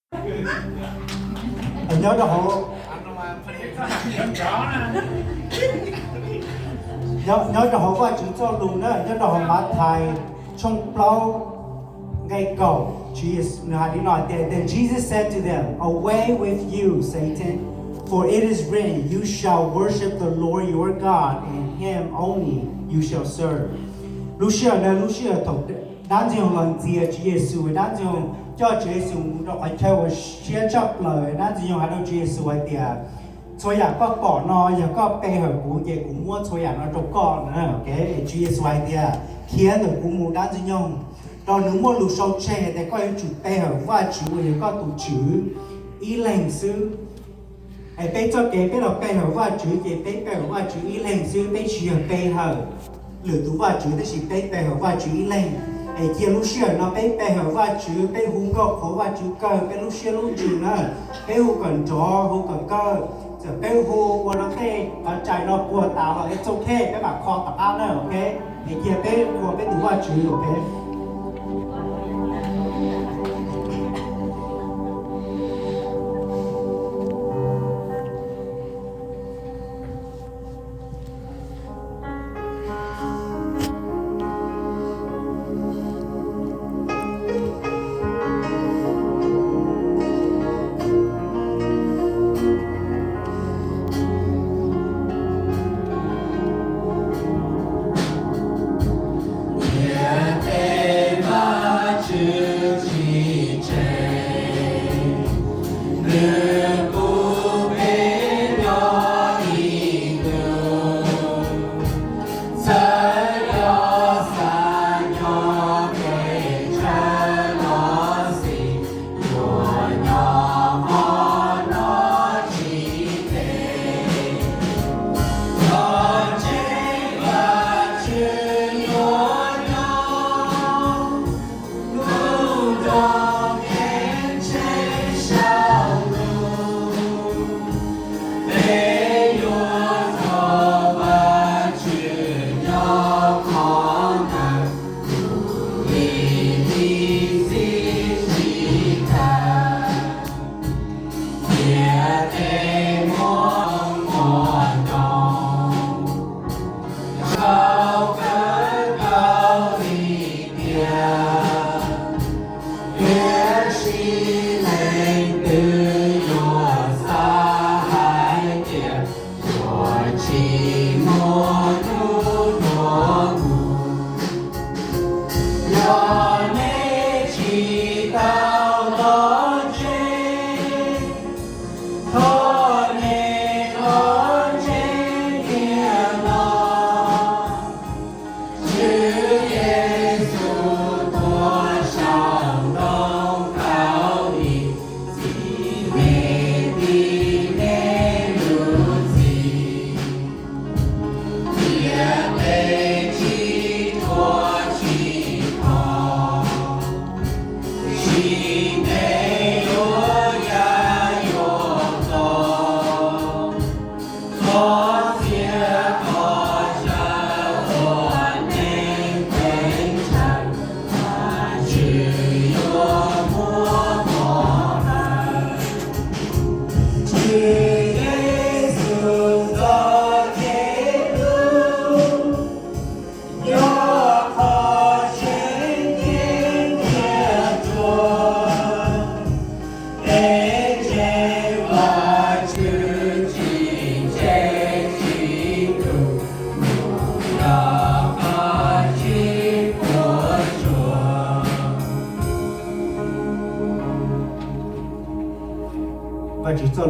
Nyob rau hauv, nyob, nyob rau hauv Vajtswv txoj lus na, nyob rau hauv Mathais tshooj plaub nqe kaum, Tswv Yexus nws hais li no tias, Then Jesus said to them, Away with you, Satan, for it is written, 'You shall worship the Lord your God, and him only you shall serve.' Lub sij hawm ntawd lub sij hawm thaum dab ntxwg nyoog los ntxias Tswv Yexus, dab ntxwg nyoog coj Tswv Yexus mus rau qhov chaw uas siab tshaj plaws, dab ntxwg nyoog hais rau Tswv Yexus hais tias, Txhua yam koj pom no yog koj pe hawm kuv ces kuv muab txhua yam no rau koj na. Es Tswv Yexus hais tias, Khiav ntawm kuv mus dab ntxwg nyoog, rau nws muaj lus sau tseg hais tias koj yuav tsum pe hawm Vajtswv uas yog koj tus Tswv ib leeg xwb. Es peb txoj kev peb los pe hawm Vajtswv ces peb pe hawm Vajtswv ib leeg xwb, peb tsis yog pe hawm lwm tus vaj tswv tab sis peb pe hawm Vajtswv ib leeg. Es cia lub sij hawm no peb pe hawm Vajtswv, peb hu nkauj qhuas Vajtswv kawg peb lub siab lub ntsws na, peb hu kom nrov hu kom kawg. Txawm peb hu ua rau tej qhov rais no puas tas los es txoj khej peb mam kho tom qab na, ok? Es cia peb ua peb tus Vajtswv, ok? Niam tes Vajtswv tsis tseg, nws pub peb nyob ib ntus. Txawm yog xa nyob peb tsawg los xij, yuav nyob qhov no tsis ntev. Los ntseeg Vajtswv yuav nyob, nyob nrog kev ntseeg saum ntuj. Peb yuav nrog Vajtswv nyob qhov ntawd, tus uas txib tsis tag. Niam tes muaj moo muaj ntoos, tsaus kawg nkaus li tiag. Tiam sis leej twg yuav xav hais tias yuav tsis muaj hnub tuag mus? Yog nej tsis tau los ntseeg, thov nej los ntseeg tiag los. Tswv Yexus tuag saum ntoo khaub lig, txhiv me ntsis nej lub txim, cia peb tsis tshua tsis kho, sim neej yuav ya yuav txog. Txhua txhia qhov chaw uas nej ntev ntshaw, Vajtswv yuav muab pov lawm. Tswv Yexus txoj kev hlub yog qhov tseem ceeb tiag tsuas. Peb ntseeg Vajtswv tsis tseg tsis tu, nws yog qhov tseem puas tsuaj. Vajtswv txoj